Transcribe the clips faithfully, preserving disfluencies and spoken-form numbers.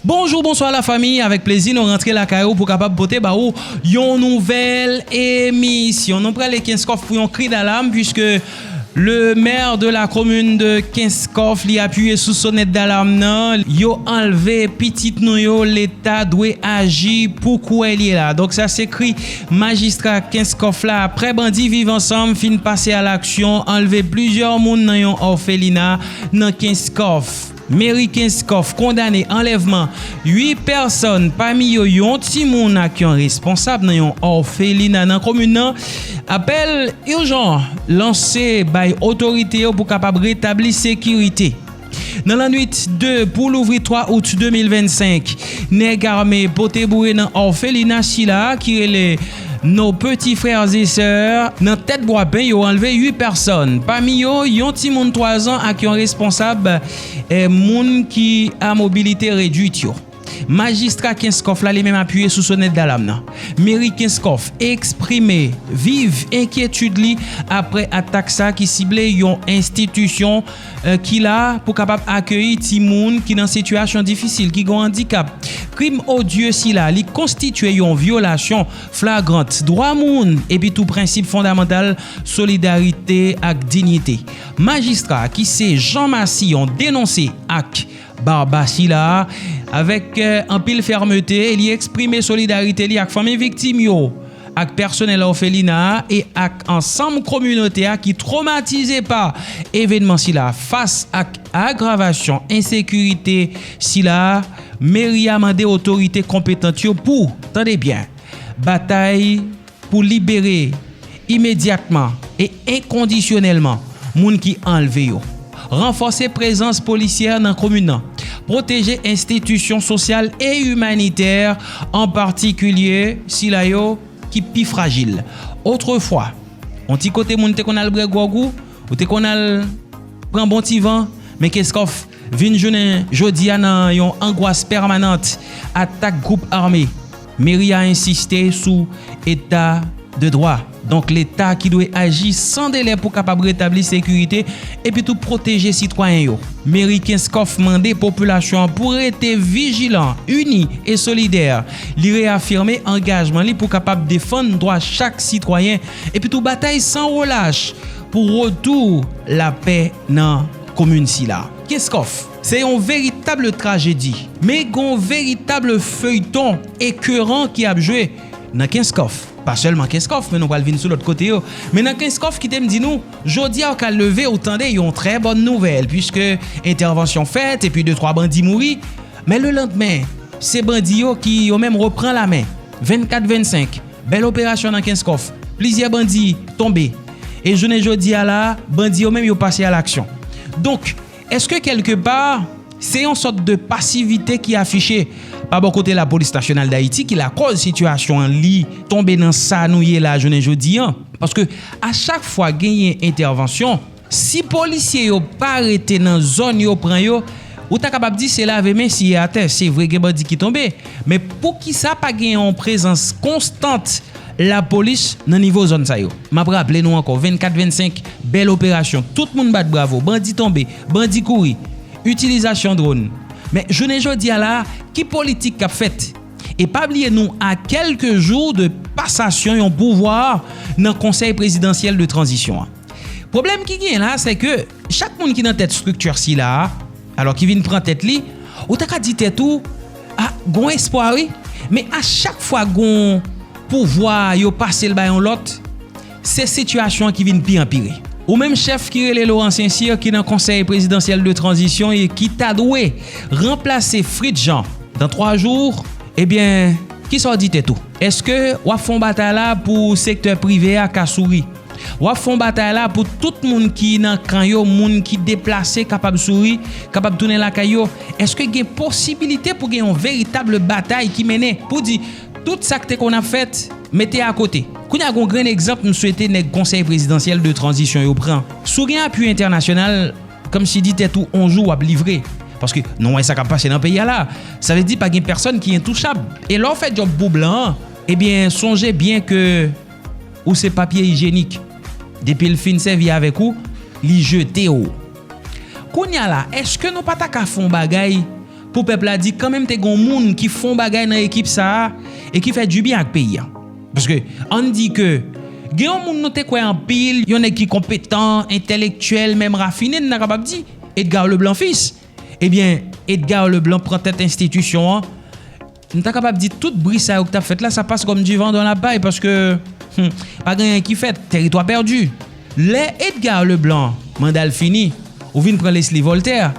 Bonjou, bonswa lafanmi, avèk plezi nou rantre lakay ou pou kapab pote ba ou yon nouvèl emisyon. Nou prale Kenskòf pou yon kri dalam, puiske le maire de la commune de Kenskòf, li apiye sou sonèt dalam nan, yo anlve pitit nou yo, Leta dwe aji pou kwè l ye la. Donk sa se kri majistra Kenskòf la, aprè bandi Viv Ansanm fin pase a laksyon, anlve plizyè moun nan yon òfelina nan Kenskòf. Meri Kenskòf kondane anlèvman uit pèsòn, pami yo yon timoun ak yon responsab nan yon òfelina nan komin nan. Apèl ijan lanse bay otorite yo pou kapab retabli sekirite. Nan lannwit de pou louvri twa out de mil vennsenk, nèg ame pote boure nan òfelina sila ki rele Nos petits frères et sœurs, nan tèt Bwapen, yo anlve uit pèsòn. Pami yo, yon timoun twa zan ak yon responsab, eh, moun ki a mobilite redwit yo. Majistra Kenskòf la, li menm apiye sou sonèt dalam nan. Meri Kenskòf eksprime viv enkyetid li aprè atak sa ki sible yon enstitisyon, eh, ki la pou kapab akeyi timoun ki nan sitiyasyon difisil, ki gen andikap. Krim odye sila, li konstitye yon vyolasyon flagrant dwa moun epi tou prensip fondamantal solidarite ak dinyite. Majistra ki se Jean Massillon denonse ak baba sila avèk, eh, anpil fèmete e li eksprime solidarite li ak fanmi viktim yo, ak pèsonèl òfelina a e ak ansanm kominote a ki twomatize pa evènman sila. Fas ak agravasyon ensekirite sila, meri a mande otorite konpetant yo pou, tande byen, batay pou libere imedyatman e enkondisyonèlman moun ki anlve yo. Ranfòse prezans polisyè nan komin nan. Pwoteje enstitisyon sosyal e imanitè, an patikilye sila yo ki pi frajil. Otrefwa, yon ti kote moun te konn al bwè gwòg ou, ou te konn al pran bon ti van, men Kenskòf vin jounen jodi a nan yon angwas pèmanant atak gwoup ame. Meri a ensiste sou eta de dwa. Donk, Leta ki dwe aji san delè pou kapab retabli sekirite epi tou pwoteje sitwayen yo. Meri Kenskòf mande popilasyon an pou rete vijilan, ini e solidè. Li reyafime angajman li pou kapab defann dwa chak sitwayen epi tou batay san relach pou retou lapè nan komin sila. Kenskòf, se yon veritab trajedi, men gon veritab feyton ekeran ki ap jwe nan Kenskòf. Pa sèlman Kenskòf, men nou pral vin sou lòt kote yo. Men nan Kenskòf, kite m di nou, jodi a w ka leve, ou tande yon trè bòn nouvèl, puiske entèvansyon fèt, epi de twa bandi mouri. Men lelandmen, se bandi yo ki yo menm repran lamen. Vennkat vennsenk, bèl operasyon nan Kenskòf. Plizyè bandi tonbe. E jounen jodi a la, bandi yo menm yo pase a laksyon. Donk, èske kèlkepa, se yon sòt de pasivite ki afiche pa bò kote Lapolis Nasyonal Dayiti ki lakòz sitiyasyon an li tonbe nan sa nou ye la jounen jodi an? Paske a chak fwa genyen entèvansyon, si polisye yo pa rete nan zòn yo pran yo, ou ta kapab di se lave men siye atè. Se vre gen bandi ki tonbe, men poukisa pa gen yon prezans konstant lapolis nan nivo zòn sa yo? M ap raple nou ankò, vennkat vennsenk, bèl operasyon, tout moun bat bravo, bandi tonbe, bandi kouri, itilizasyon dwòn. Men jounen jodi a la, ki politik k ap fèt? E pa bliye nou a kèlke jou de pasasyon yon pouvwa nan Konsèy Prezidansyèl de Tranzisyon an. Pwoblèm ki genyen la, se ke chak moun ki nan tèt estrikti sila a, alò ki vin pran tèt li, ou ta ka di tèt ou, a, gon espwa wi, men a chak fwa gon pouvwa yo pase l bay yon lòt, se sitiyasyon an ki vin pi anpire. Ou menm chèf ki rele Laurent Saint-Cyr ki nan Konsèy Prezidansyèl de Tranzisyon e ki ta dwe ranplase Fritz Jean dan twa jou, ebyen, kisa w di tèt ou? Èske w ap fè yon batay la pou sektè prive a ka souri? W ap fè yon batay la pou tout moun ki nan kan yo, moun ki deplase kapab souri, kapab tounen lakay yo? Èske gen posibilite pou gen yon veritab batay ki mennen pou di tout sa k te konn ap fèt, mete akote? Kounye a gon grenn egzanp m swete nèg Konsèy Prezidansyèl de Tranzisyon yo pran. Si w gen apui entènasyonal, kòmsi di tèt ou on jou w ap livre. Paske nou wè sa k ap pase nan peyi a la. Sa vle di pa gen pèsonn ki entouchab. E lè w fè djòb pou blan an, ebyen, sonje byen ke ou se papye ijyenik. Depi l fin sèvi avèk ou, li jete w. Kounye a la, èske nou pa ta ka fè yon bagay pou pèp la di kanmenm te gen yon moun ki fè yon bagay nan ekip sa a e ki fè dibyen ak peyi a. Paske, ann di ke gen yon moun nou te kwè anpil, yon nèg ki konpetan, entèlektyèl, menm rafine, n ta kapab di, Edgar Leblanc Fils. Ebyen, Edgar Leblanc pran tèt enstitisyon an. M ta kapab di tout bri sa yo k t ap fèt la, ça passe comme du vent dans la paille, paske, hmm, pa gen anyen ki fèt, teritwa pèdi. Lè Edgar Leblanc manda l fini, ou vin pran Leslie Voltaire,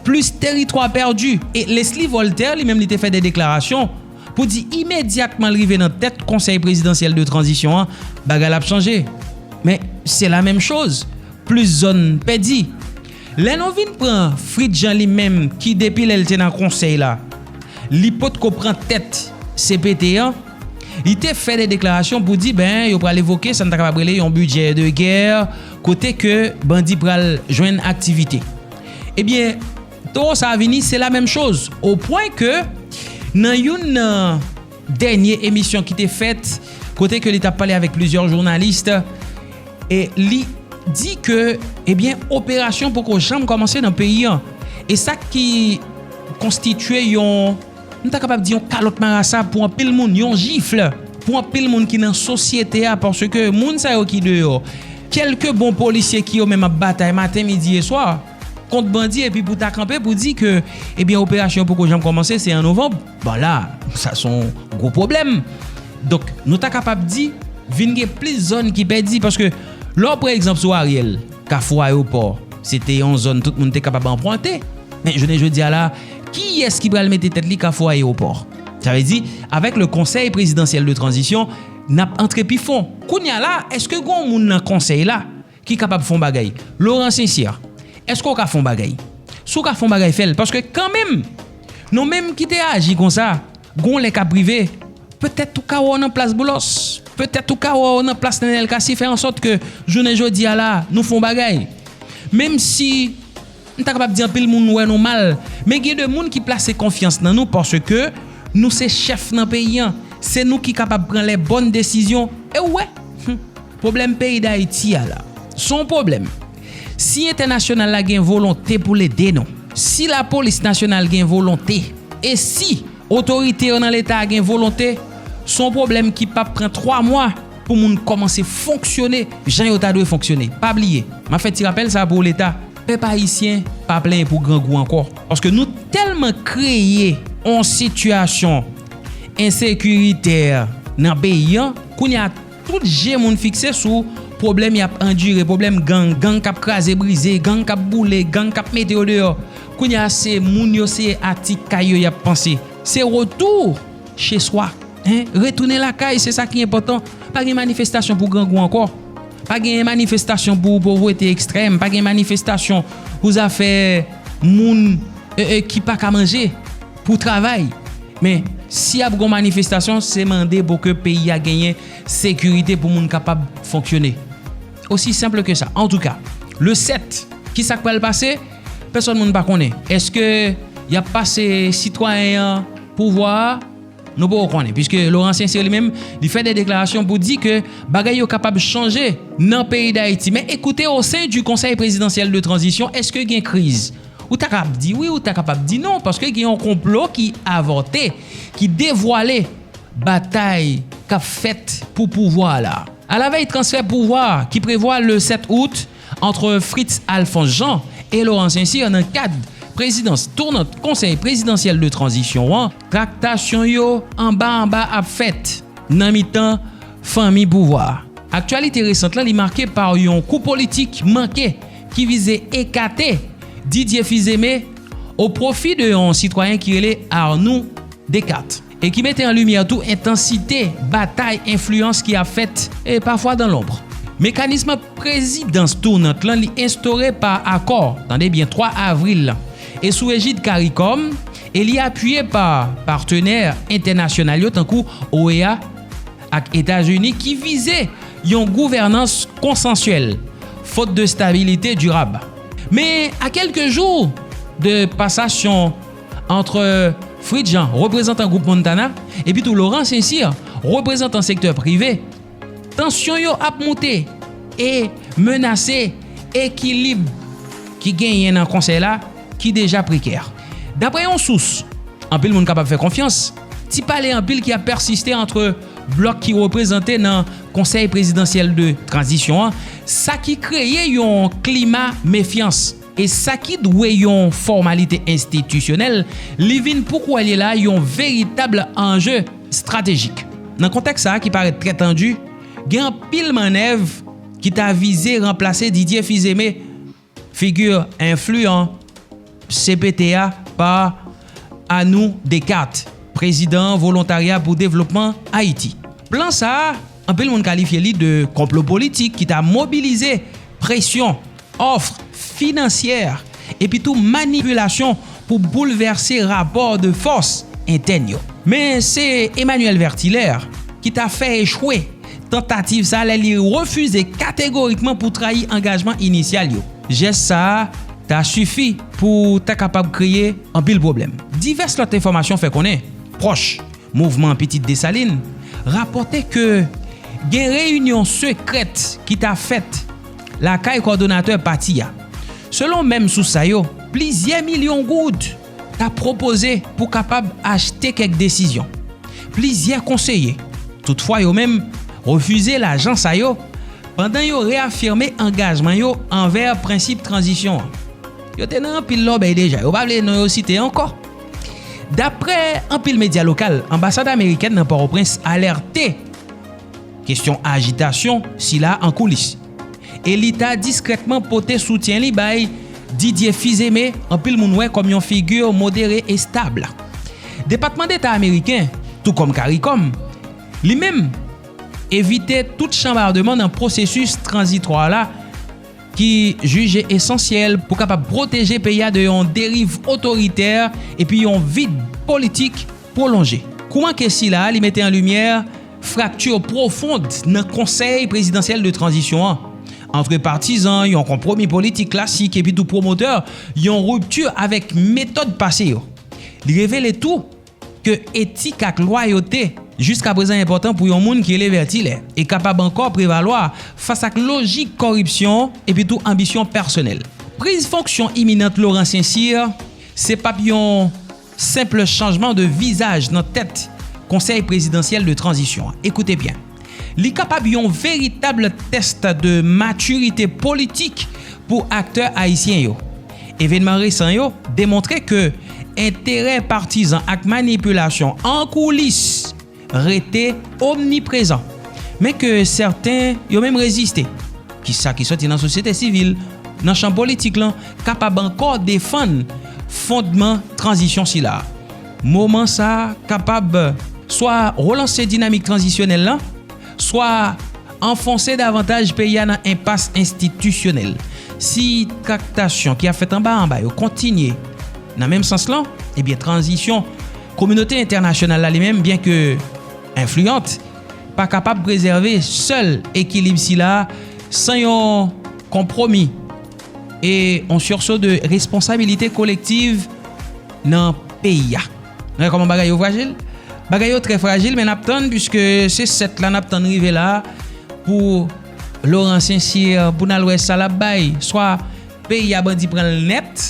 plis teritwa pèdi. E Leslie Voltaire, li menm, li te fè de deklarasyon pou di imedyatman l rive nan tèt Konsèy Prezidansyèl de Tranzisyon an, bagay la ap chanje. Men, se la menm choz, plis zòn pèdi. Lè nou vin pran Fritz Jean li menm, ki depi lè l te nan konsèy la, li potko pran tèt C P T an, li te fè de deklarasyon pou di, ben, yo pral evoke sa n ta kapab rele yon bidjè de gè, kote ke bandi pral jwenn aktivite. Ebyen, towo sa a vini, se la menm choz. O pwen ke nan youn nan dènye emisyon ki te fèt, kote ke li t ap pale avèk plizyè jounalis, e li di ke, ebyen, operasyon poko janm kòmanse nan peyi an. E sa ki konstitye yon, m ta kapab di yon kalòt marasa pou anpil moun, yon jif pou anpil moun ki nan sosyete a, paske moun sa yo ki deyò, kèlke bon polisye ki yo menm ap batay maten, midi e swa kont bandi, epi pou ta kanpe pou di ke, ebyen, operasyon poko janm kòmanse, se an novanm. Bon, la, sa se yon gwo pwoblèm. Donk, nou ta kapab di, vin gen plis zòn ki pèdi, paske lè w pran egzanp sou Ariel, Kafou Ayewopò, se te yon zòn tout moun te kapab anpwante. Men, jounen jodi a la, kiyès ki pral mete tèt li Kafou Ayewopò? Sa vle di, avèk le Conseil Présidentiel de Transition, n ap antre pi fon. Kounye a la, èske gen yon moun nan konsèy la ki kapab fè yon bagay? Laurent Sincère, èske w ka fè yon bagay? Si w ka fè yon bagay, fè l. Paske kanmenm, nou menm ki te aji konsa, gon lè k ap rive, petèt ou ka wè w nan plas Boulos, petèt ou ka wè w nan plas Nenel Cassy, fè ansòt ke jounen jodi a la, nou fè yon bagay. Menm si m ta kapab di anpil moun wè nou mal, men gen de moun ki plase konfyans nan nou paske nou se chèf nan peyi an. Se nou ki kapab pran les bonnes décisions. E w wè, hmm, pwoblèm peyi Dayiti a la, se yon pwoblèm. Si entènasyonal la gen volonte pou l ede nou, si lapolis nasyonal gen volonte, e si otorite yo nan Leta a gen volonte, se yon pwoblèm ki p ap pran twa mwa pou moun kòmanse fonksyone jan yo ta dwe fonksyone. Pa bliye, m ap fè ti rapèl sa a pou Leta. Pèp ayisyen pa plenyen pou grangou ankò. Paske nou tèlman kreye yon sitiyasyon ensekiritè nan peyi an, kounye a, tout je moun fikse sou pwoblèm y ap andire, pwoblèm gang, gang k ap kraze brize, gang k ap boule, gang k ap mete yo deyò. Kounye a, se moun yo, se atik kay yo y ap panse. Se retour chez soi. Hein? Retounen lakay, se sa ki enpòtan. Pa gen manifestasyon pou grangou ankò. Pa gen manifestasyon pou povrete ekstrèm. Pa gen manifestasyon pou zafè moun, e, e, ki pa ka manje, pou travay. Men, si ap gon manifestasyon, se mande pou ke peyi a genyen sekirite pou moun kapab fonksyone. Osi senp ke sa. Antouka, le sèt, kisa k pral pase? Pèsòn moun pa konnen. Èske y ap pase sitwayen an pouvwa a? Nou poko konnen, piske Laurent Sincère li menm, li fè de deklarasyon pou di ke bagay yo kapab chanje nan peyi Dayiti. Men ekoute, au sein du Conseil Présidentiel de Transition, èske gen kriz? Ou ta kapab di wi, ou ta kapab di non, paske gen yon konplo ki avòte, ki devwale batay k ap fèt pou pouvwa a la. À la veille transfè pouvwa ki prevwa le sèt out entre Fritz Alphonse Jean et Laurent Sincère nan kad prezidans tounant Konsèy Prezidansyèl de Tranzisyon an, traktasyon yo anba anba ap fèt nan mitan fanmi pouvwa a. Aktyalite resant lan, li make pa yon kou politik manke ki vize ekate Didier Fils-Aimé o pwofi de yon sitwayen ki rele Arnoux Descartes, e ki mete an limyè tou entansite batay enfliyans ki ap fèt, e pafwa dan lonb. Mekanis prezidans tounant lan, li enstore pa akò, tande byen, twa avril lan, e sou ejid CARICOM, e li apiye pa patnè entènasyonal yo tankou O E A ak Etazini, ki vize yon gouvènans konsansyèl, faute de stabilité durable. Men, a kèlke jou de pasasyon ant Fritz Jean, reprezantan gwoup Montana, epi tou Laurent Sincère, reprezantan sektè prive, tansyon yo ap moute e menase ekilib ki genyen nan konsèy la, ki deja prekè. Daprè yon sous anpil moun kapab fè konfyans, ti pale anpil ki ap pèsiste ant blòk ki reprezante nan Konsèy Prezidansyèl de Tranzisyon an, sa ki kreye yon klima mefyans. E sa ki dwe yon fòmalite enstitisyonèl, li vin pou kwè li la yon veritab anje estratejik. Nan kontèks sa a ki parèt trè tandi, gen anpil mannèv ki ta vize ranplase Didier Fils-Aimé, figi enfliyan C P T a, pa Anou Descartes, prezidan Volontarya pou Devlopman Ayiti. Plan sa a, anpil moun kalifye li de konplo politik ki ta mobilize presyon, òf finansyè, epi tou manipilasyon pou boulvèse rapò de fòs entèn yo. Men se Emmanuel Vertilher ki ta fè echwe tantativ sa a lè li refize kategorikman pou trayi angajman inisyal yo. Jès sa a ta sifi pou ta kapab kreye anpil pwoblèm. Divès lòt enfòmasyon fè konnen pwòch mouvman Pitit Desalin rapòte ke gen reyinyon sekrèt ki ta fèt lakay kòdonatè pati a. Selon menm sous sa yo, plizyè milyon goud ta pwopoze pou kapab achte kèk desizyon. Plizyè konseye, toutfwa, yo menm refize lajan sa yo pandan yo reyafime angajman yo anvè prensip tranzisyon an. Yo te nan anpil lòbèy deja, yo pa vle non yo site ankò. Daprè anpil medya lokal, anbasad amerikèn nan Pòtoprens alète kesyon ajitasyon sila an koulis. E li ta diskrètman pote soutyen li bay Didier Fils-Aimé, anpil moun wè kòm yon figi modere e estab. Depatman Deta ameriken, tou kòm CARICOM, li menm evite tout chanbademan nan pwosesis tranzitwa la ki jije esansyèl pou kapab pwoteje peyi a de yon deriv otoritè epi yon vid politik pwolonje. Kou manke sila a, li mete an limyè frakti pwofon nan Konsèy Prezidansyèl de Tranzisyon an, ant patizan yon konpwomi politik klasik epi tou pwomotè yon ripti avèk metòd pase yo. Li revele tou ke etik ak lwayote jiskaprezan enpòtan pou yon moun ki rele Vertilher e kapab ankò prevalwa fas ak lojik kòripsyon epi tou anbisyon pèsonèl. Priz fonksyon iminant Laurent Saint-Cyr se p ap yon senp chanjman de vizaj nan tèt Konsèy Prezidansyèl de Tranzisyon an. Ekoute byen. Li kapab yon veritab tès de matirite politik pou aktè ayisyen yo. Evènman resan yo demontre ke enterè patizan ak manipilasyon an koulis rete omniprezan, men ke sèten yo menm reziste. Kisa ki soti nan sosyete sivil, nan chan politik lan, kapab ankò defann fondman tranzisyon sila a. Moman sa a kapab swa relanse dinamik tranzisyonèl lan, swa anfonse davantaj peyi a nan enpas enstitisyonèl. Si traktasyon ki ap fèt anba anba yo kontinye nan menm sans lan, ebyen, tranzisyon kominote entènasyonal la li menm, byen ke enfliyan, pa kapab prezève sèl ekilib sila a san yon konpwomi e yon sirso de responsabilite kolektiv nan peyi a. Nou wè kòman bagay yo frajil? Bagay yo trè frajil, men n ap tann, piske se sèt la n ap tann rive la pou Laurent Saint-Cyr, pou n al wè sa l ap bay. Swa peyi a bandi pran l nèt,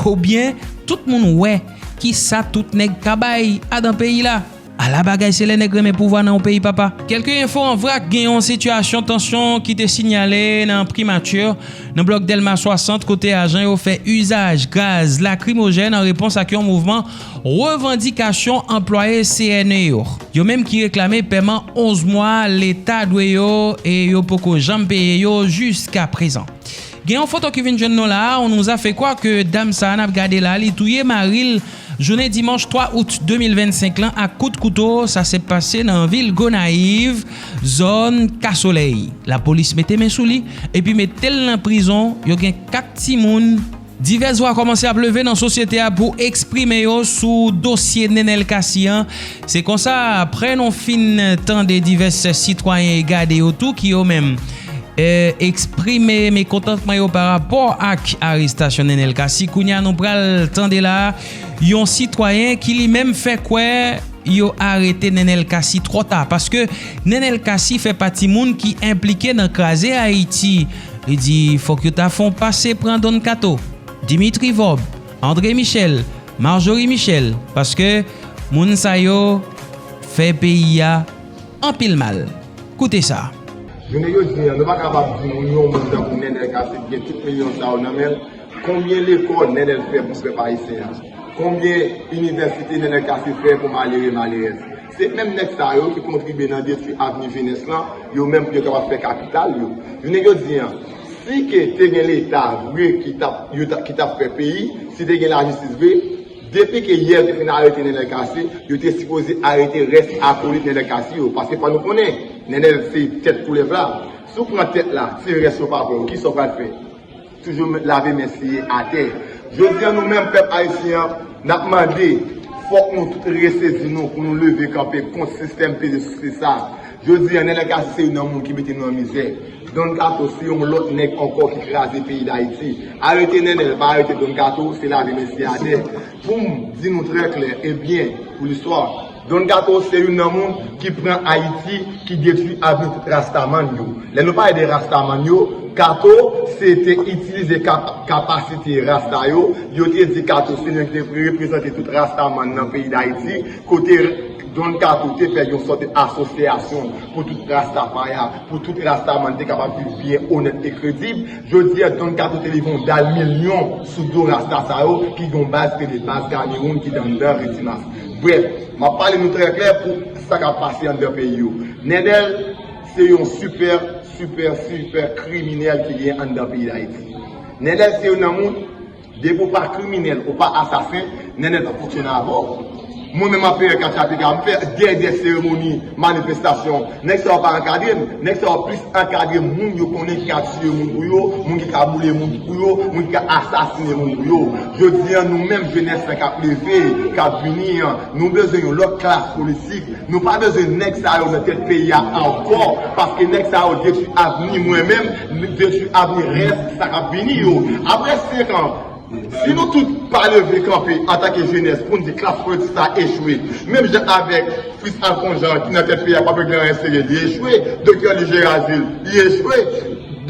oubyen tout moun wè kisa tout nèg ka bay adan peyi la. Ala bagay, se lè nèg renmen pouvwa nan yon peyi, papa. Kèlke enfo an vrak, gen yon sitiyasyon tansyon ki te sinyale nan Primati, nan blòk Dèlma swasant, kote ajan yo fè izaj gaz lakrimojèn an repons ak yon mouvman revandikasyon anplwaye C N E yo. Yo menm ki reklame pèman onz mwa Leta dwe yo e yo poko janm peye yo jiska prezan. Gen yon foto ki vin jwenn nou la a, on nous a fait croire ke dam sa a n ap gade la, li touye mari l jounen dimanch twa out de mil vennsenk lan ak kout kouto. Sa se pase nan vil Gonayiv, zòn Kasolèy. Lapolis mete men sou li epi mete l nan prizon. Yo gen kat timoun. Divès vwa kòmanse ap leve nan sosyete a pou eksprime yo sou dosye Nenel Cassy an. Se konsa, apre nou fin tande divès sitwayen e gade yo tou ki yo menm, e, eksprime mekontantman yo pa rapò ak arestasyon Nenel Cassy, kounye a nou pral tande la yon sitwayen ki li menm fè kwè yo arete Nenel Cassy twò ta, paske Nenel Cassy fè pati moun ki enplike nan kraze Ayiti. Li di fòk yo ta fè yon pase pran Don Kato, Dimitri Vorbe, André Michel, Marjorie Michel, paske moun sa yo fè peyi a anpil mal. Koute sa. Jounen jodi a, nou pa kapab di moun yon moun tankou Nenel Cassy ki gen tout milyon sa yo nan men l, konbyen lekòl Nenel fè pou pèp ayisyen an? Konbyen inivèsite Nenel Cassy fè pou malere malerèz? Se menm nèg sa yo ki kontribye nan detwi avni jenès lan, yo menm pou yo kapab fè kapital yo. Jounen jodi a, si ke te gen leta vre ki t ap yo t ap- ki t ap fè peyi, si te gen lajistis vre, depi ke yè yo te fin arete Nenel Cassy, yo te sipoze arete rès akolit Nenel Cassy yo. Paske fò nou konnen, Nenel se tèt koulèv la. Si w pran tèt la, si rès yo pa pran yo, kisa w pral fè? Toujou lave men siye atè. Jodi a nou menm pèp ayisyen an, n ap mande, fòk nou tout resezi nou pou nou leve kanpe kont sistèm peze souse sa. Jodi a Nenel Cassy se youn nan moun ki mete nou an mizè. Don Kato se yon lòt nèg ankò ki kraze peyi Dayiti. Arete Nenel, pa arete Don Kato, se lave men siye atè. Pou m di nou trè klè e byen pou listwa, Don Kato se youn nan moun ki pran Ayiti, ki detwi avni tout rastaman yo. Lè nou pale de rastaman yo, Kato se te itilize kap- kapasite rasta yo. Yo te di Kato se li ki te reprezante tout rastaman nan peyi Dayiti, kote Don Kato te fè yon sòt asosyasyon pou tout rastafaya, pou tout rastaman te kapab viv byen, onèt e kredib. Jodi a Don Kato te leve yon dal milyon sou do rasta sa yo ki gen yon baz ki rele baz Kamewoun ki te anndan Redimas. Brèf, m ap pale nou trè klè pou sa k ap pase anndan peyi yo. Nenel se yon sipè, sipè, sipè kriminèl ki gen anndan peyi Dayiti. Nenel se youn nan moun, depi w pa kriminèl, ou pa asasen, Nenel p ap fonksyone avè w. Mwen menm m ap fè katya pika, m fè dèyè seremoni manifestasyon. Nèg sa yo pa ankadre m. Nèg sa yo plis ankadre moun yo konnen ki ka tiye moun pou yo, moun ki ka boule moun pou yo, moun ki ka asasine moun pou yo. Jodi a nou menm jenès la k ap leve, k ap vini an, nou bezwen yon lòt klas politik. Nou pa bezwen nèg sa yo nan tèt peyi a ankò, paske nèg sa yo detwi avni mwen menm, detwi avni rès sa k ap vini yo. Apre senk an, si nou tout pa leve kanpe antanke jenès pou n di klas politik sa a echwe, menm jan avèk Fritz Alphonse Jean ki nan tèt peyi a pa regle anyen serye, li echwe. Doktè Lee Gérard Gilles, li echwe.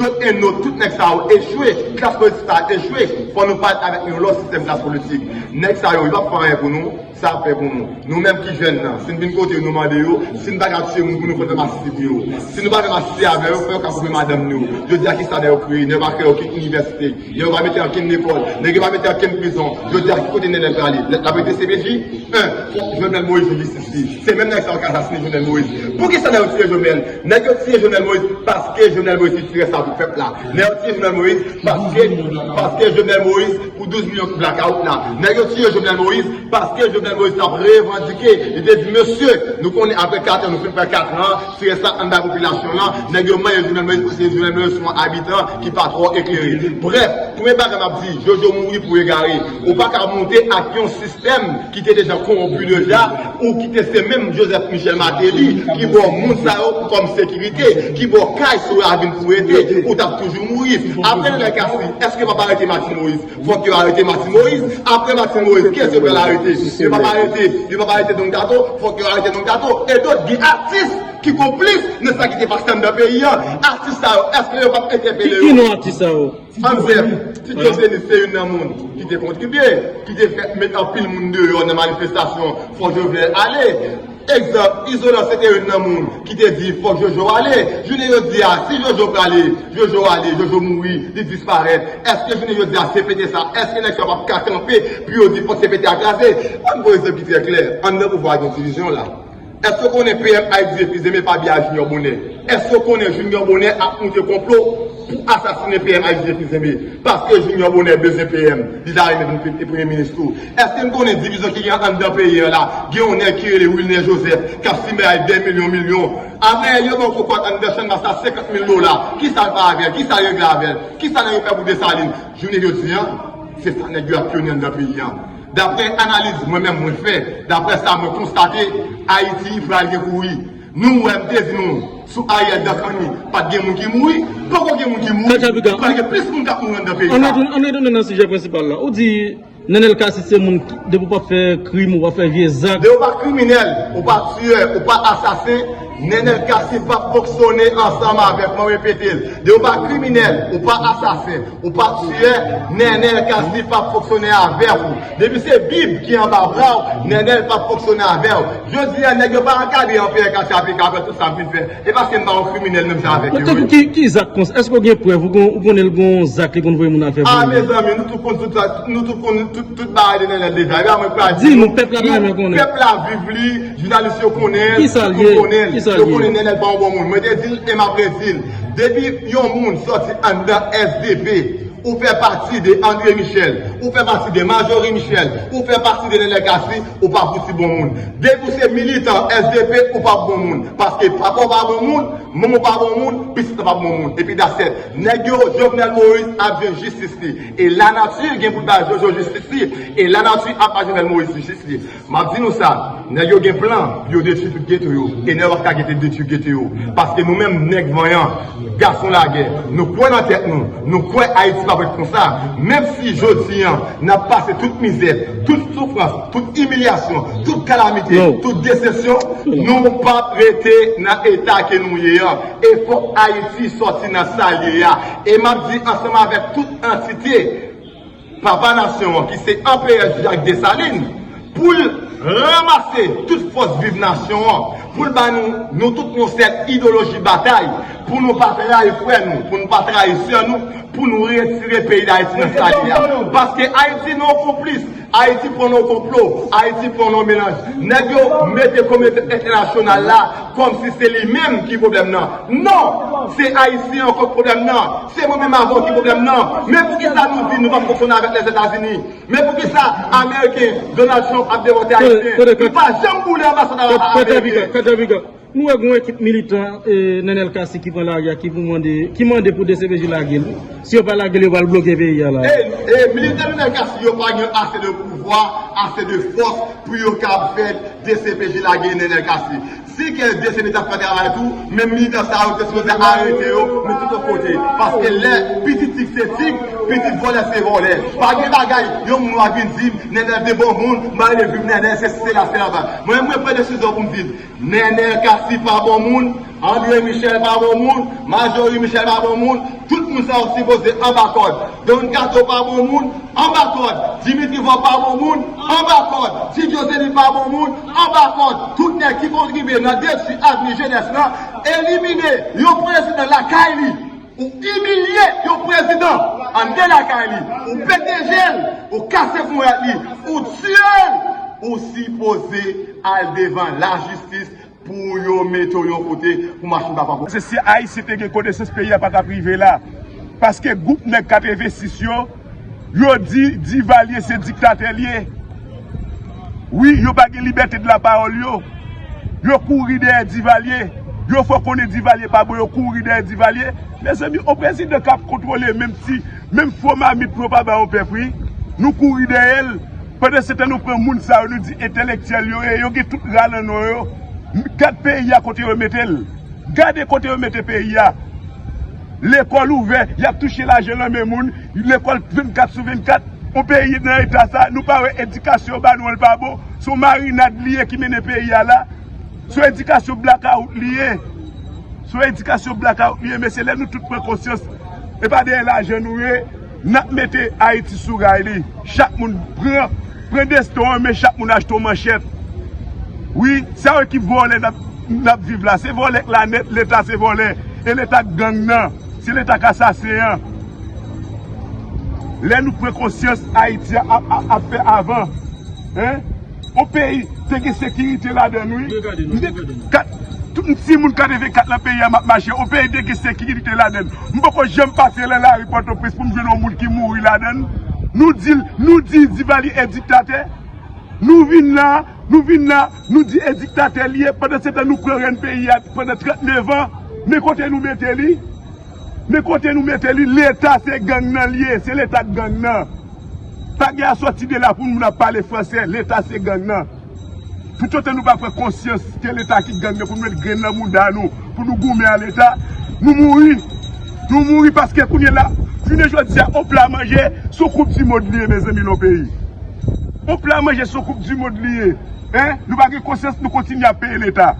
Dot e not, tout nèg sa yo echwe. Klas politik sa a echwe. Fò nou pale avèk yon lòt sistèm klas politik. Nèg sa yo, yo p ap fè anyen pou nou. Sa ap fè pou nou. Nou menm ki jèn nan, si n vin kote yo, nou mande yo, si n pa ka tiye moun pou nou, fò n fè masisi pou yo. Si nou pa fè masisi avè yo, fò yo ka koupe madanm nou. Jodi a, kisa nèg yo kreye? Nèg yo pa kreye okenn inivèsite. Nèg yo pa mete ankenn lekòl. Nèg yo pa mete ankenn prizon. Jodi a, ki kote Nenel prale? L ap rete C P J? En, fòk Jovenel Moïse jwenn jistis li. Se menm nèg sa yo k asasine Jovenel Moïse. Poukisa nèg yo tiye Jovenel? Nèg yo tiye Jovenel Moïse paske Jovenel Moïse li tire sa pou pèp la. Nèg yo tiye Jovenel Moïse paske, paske Jovenel Moïse pou douz milyon blakawout la. Nèg yo tiye Jovenel Moïse paske Jovenel Moïse t ap revandike. Li te di, mesye, nou konnen apre kat an, nou fin fè kat an, se rès la ann bay popilasyon lan. Nèg yo manyen Jovenel Moïse paske Jovenel Moïse se yon abitan ki pa twò eklere. Brèf, premye bagay m ap di, Jojo mouri pou egare. Ou pa ka monte ak yon sistèm ki te deja kowonpi deja, ou ki te se menm Joseph Michel Martelly ki ba w moun sa yo kòm sekirite, ki ba w kay sou ravin pou rete, ou t ap toujou mouri. Apre Nenel Cassy, èske yo p ap arete Martine Moïse? Fòk yo arete Martine Moïse. Apre Martine Moïse, kiyès yo pral arete? Yo p ap arete, yo p ap arete Don Kato, fòk yo arete Don Kato. E dòt, gen atis ki konplis nan sa ki te pase anndan peyi a. Atis sa yo, èske yo p ap entèpele yo? Ki non atis sa yo? Ann Zèf, Tito Denis se youn nan moun ki te kontribye, ki te fè met anpil moun deyò nan manifestasyon Fò Jovenel Ale. Egzanp, Izolan se te youn nan moun ki te di fòk Jojo ale. Jounen jodi a, si Jojo prale, Jojo ale, Jojo mouri, li disparèt. Èske jounen jodi a, C P T sa, èske nèg sa yo p ap ka kanpe pou yo di fòk C P T a kraze? Ban m pran egzanp ki trè klè. Anndan pouvwa a gen divizyon la. Èske w konnen P M Ayidyefizeme pa byen a Junior Bonheur? Èske w konnen Junior Bonheur ap moute konplo pou asasinen P M Ayidyefizeme? Paske Junior Bonheur bezwen P M, li ta renmen vin pre- premye minis tou. Èske n konnen divizyon ki gen anndan peyi an la? Gen yon nèg ki rele Wilner Joseph k ap simen ay dè milyon milyon. Avè yo ban kokob anndan Channmas la senkant mil dola. Kisa l fè avè l? Kisa l regle avè l? Kisa nèg yo fè pou Desalin? Jounen jodi a, se sa nèg yo ap pyone anndan peyi an. Daprè analiz mwen menm mwen fè, daprè sa mwen konstate, Ayiti pral gen kouri. Nou wè m te di nou, sou Ariel Dankanni, pa t gen moun ki mouri, poko gen moun ki mouri. Pral gen plis moun k ap mouri anndan peyi sa. Ann retounen nan sijè prensipal la. Ou di Nenel Cassy se moun, depi w pa fè krim, ou pa fè vye zak. Depi w pa kriminèl, ou pa tiyè, ou pa asasen, Nenel Cassy p ap fonksyone ansanm avèk mwen, repete l. Depi w pa kriminèl, ou pa asasen, ou pa tiyè, Nenel Cassy p ap fonksyone avèk ou. Depi se Bib ki anba bra w, Nenel p ap fonksyone avè w. Jodi a, nèg yo pa gade an P R K T A P K apre tout sa m fin fè. E paske m pa yon kriminèl menm jan avèk yo. Ki, ki zak konsa? Èske w gen prèv? Ou kon-, ou konnen l gon zak li konn voye moun al fè pou li? A, mezanmi, nou tout konn tout sa, nou tout konn tout, tout bagay de Nenel deja. E pa mwen k pral di nou. Di nou, pèp la ta renmen konnen. Pèp la viv li, jounalis yo konnen l, tout moun konnen l. Yo konnen Nenel pa yon bon moun. Mwen te di l e m ap redi l. Depi yon moun sòti anndan S D P, ou fè pati de André Michel, ou fè pati de Marjorie Michel, ou fè pati de Nenel Cassy, ou pa fouti bon moun. Depi w se militan S D P, ou pa bon moun. Paske papa w pa bon moun, manman w pa bon moun, pitit la pa bon moun. Epi that's it. Nèg yo, Jovenel Moïse ap jwenn jistis li. E lanati gen pou l ba Jojo jistis li. E lanati ap ba Jovenel Moïse jistis li. M ap di nou sa, nèg yo gen plan pou yo detwi tout geto yo. E nèg yo pa ka gete detwi geto yo. Paske nou menm, nèg vanyan, gason lagè, nou kwè nan tèt nou, nou kwè Ayiti p ap ret konsa. Menm si jodi a, n ap pase tout mizè, tout soufrans, tout imilyasyon, tout kalamite, tout desepsyon, nou p ap rete nan eta ke nou ye a. E fòk Ayiti sòti nan sa l ye a. E m ap di ansanm avèk tout antite, papa nasyon an, ki se anperè Jacques Dessalines, pou l ranmase tout fòs viv nasyon an, pou l ba nou, nou tout yon sèl idewoloji batay, pou nou pa trayi frè nou, pou nou pa trayi sè nou, pou nou retire peyi Dayiti nan sa l ye a. Paske Ayiti nan yon konplis, Ayiti pran nan yon konplo, Ayiti pran nan yon melanj. Nèg yo mete kominote entènasyonal la kòmsi se li menm ki pwoblèm nan. Non! Se Ayisyen an k pwoblèm nan. Se mwen menm avè w ki pwoblèm nan. Men poukisa nou di nou p ap fonksyone avèk Lèzetazini? Men poukisa Ameriken Donald Trump ap depòte Ayisyen? Li pa janm boule anbasad ameriken. Nou wè gen yon ekip militan, eh, Nenel Cassy ki pran lari a, ki pou mande, ki mande pou D C P J lage l. Si yo pa lage l, yo pral bloke peyi a la. E, e militan Nenel Cassy yo pa gen ase de pouvwa, ase de fòs pou yo kab fè D C P J lage Nenel Cassy. Si ke D C P J ta fè travay tou, men militan sa yo te sipoze arete yo, men tout lòt kote. Paske lè pitit tig se tig, pitit vòlè se vòlè. Pa gen bagay, yon moun nwa vin di m, Nenel te bon moun, m ale viv Nenel, se, se la, se la. Mwen, mwen pran desizyon pou m di l, Nenel Cassy pa bon moun, André Michel pa bon moun, Marjorie Michel pa bon moun, tout moun sa yo sipoze anba kòd. Don Kato pa bon moun, anba kòd. Dimitri Vorbe pa bon moun, anba kòd. Ti Djo Zenith pa bon moun, anba kòd. Tout nèg ki kontribye nan detwi avni jenès lan, elimine yon prezidan lakay li. Ou imilye yon prezidan anndan lakay li, ou pete je l, ou kase fon rad li, ou tiye l, ou sipoze al devan lajistis pou yo mete w yon kote pou machin pa pran. Se si Ayisyen te gen konesans, peyi a pa t ap rive la. Paske gwoup nèg katrevensis yo, yo di Divalye se diktatè l ye. Wi, yo pa gen libète de la pawòl yo. Yo kouri dèyè Divalye. Yo fè w konnen Divalye pa bon, yo kouri dèyè Divalye. Mezanmi, yon prezidan k ap kontwole menm ti, menm fo mamit pou yo pa ba yon pèp, wi. Nou kouri dèyè l. Pandan se tan, nou pran moun sa yo, nou di entèlektyèl yo ye, yo gen tout ra nan non yo. Gad peyi a kote yo mete l. Gade kote yo mete peyi a. Lekòl ouvè, y ap touche lajan nan men moun, lekòl vennkat sou vennkat. Yon peyi nan eta sa, nou pa wè edikasyon yo ba nou an, l pa bon. Se yon marinad li ye ki mennen peyi a la. Se yon edikasyon blakawout li ye. Se yon edikasyon blakawout li ye, mesye, lè nou tout pran konsyans, e pa dèyè lajan nou ye, n ap mete Ayiti sou ray li. Chak moun pran, pran desten w an men, chak moun achte yon manchèt. Wi, sa yo ki vòlè n ap, n ap viv la. Se vòlè k la nèt, Leta se vòlè. E Leta k gang nan. Se Leta k asasen an. Lè nou pran konsyans, Ayiti ap, ap, ap fè avan. Hein? Yon peyi te gen sekirite ladan l, wi. M te kat, tout m timoun katrevenkat nan peyi a, m ap mache. Yon peyi te gen sekirite ladan l. M poko janm pase nan lari Pòtoprens pou m jwenn yon moun ki mouri ladan l. Nou di l, nou di Divalye e diktatè. Nou vin la, nou vin la, nou di e diktatè li ye. Pandan se tan, nou pran rèn peyi a pandan trannnev an. Men kote nou mete li? Men kote nou mete li? Leta se gang nan li ye. Se Leta k gang nan. Pa gen asòti de la pou moun ap pale fransè. Leta se gang nan. Toutotan nou pa pran konsyans ke Leta ki gang nan pou nou met grenn nan mouda nou, pou nou goumen a Leta, nou mouri. Nou mouri paske kounye la, jounen jodi a, yon pla manje, se yon koup di mond li ye, mezanmi, nan peyi. Yon pla manje, se yon koup di mond li ye. Hein? Nou pa gen konsyans, nou kontinye ap peye Leta.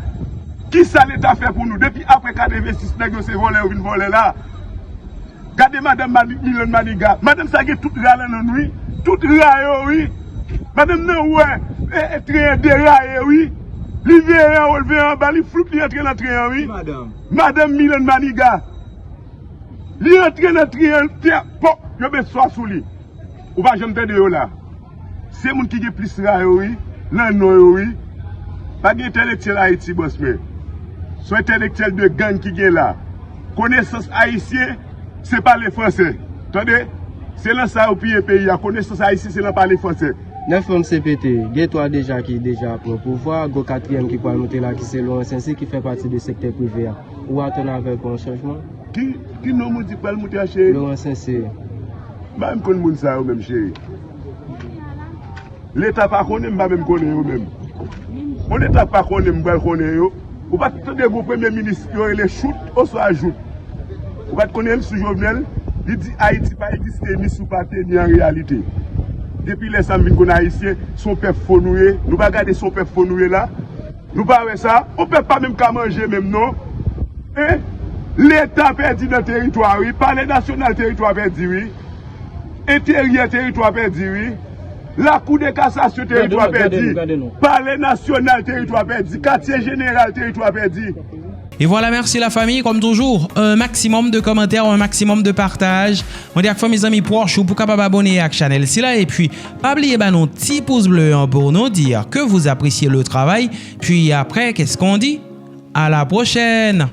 Kisa Leta fè pou nou? Depi apre katrevensis, nèg yo se vòlè yo vin vòlè la. Gade madanm Mani- Milèn Maniga. Madanm sa gen tout ra nan non l, wi. Tout ra yo, wi. Madanm nan wè e, e tren an deraye, wi. Li veye anwo, l veye anba, li floup, li antre nan tren an, wi. Madanm Milèn Maniga. Li antre nan tren an, tè, pòk, yo met swa sou li. Ou pa janm tande yo la. Se moun ki gen plis ra yo, wi, nan non yo, wi. Pa gen entèlektyèl Ayiti, bòs mwen. Se yon entèlektyèl de gang ki gen la. Konesans ayisyen, se pale fransè. Tande? Se lan sa yo piye peyi a. Konesans ayisyen, se lan pale fransè. Nèf manm C P T, gen twa deja ki deja pran pouvwa, gon katriyèm ki pral moute la ki se Laurent Saint-Cyr ki fè pati de sektè prive a. Ou atann avè l pou yon chanjman? Ki, ki nonm ou di k pral moute a, cheri? Laurent Saint-Cyr. M pa menm konn moun sa yo menm, cheri. Leta pa konnen, m pa menm konnen yo menm. Bon, Leta pa konnen, m pral konnen yo. Ou pa t tande gon premye minis yo rele Chout oswa Jout? Ou pa t konnen l sou Jovenel? Li di Ayiti pa egziste ni sou papye ni an reyalite. Depi lè sa m vin konn Ayisyen, se yon pèp fo nou ye. Nou pa gade se yon pèp fo nou ye la. Nou pa wè sa? Yon pèp pa menm ka manje menm non. Hein? Leta pèdi nan teritwa, wi. Palè nasyonal, teritwa pèdi, wi. Enteryè, teritwa pèdi, wi. Lakou de kasasyon, teritwa pèdi. Palè nasyonal, teritwa pèdi. Katye jeneral, teritwa pèdi. Et voilà, merci la famille. Comme toujours, un maximum de commentaires, un maximum de partage. Mwen di ak fanmi, zanmi, pwòch ou pou kapab abòne ak chanèl sila. Epi, pa bliye ba nou ti pous ble an pou nou dir ke vous appréciez le travail. Puis après, qu'est-ce qu'on dit? À la prochaine!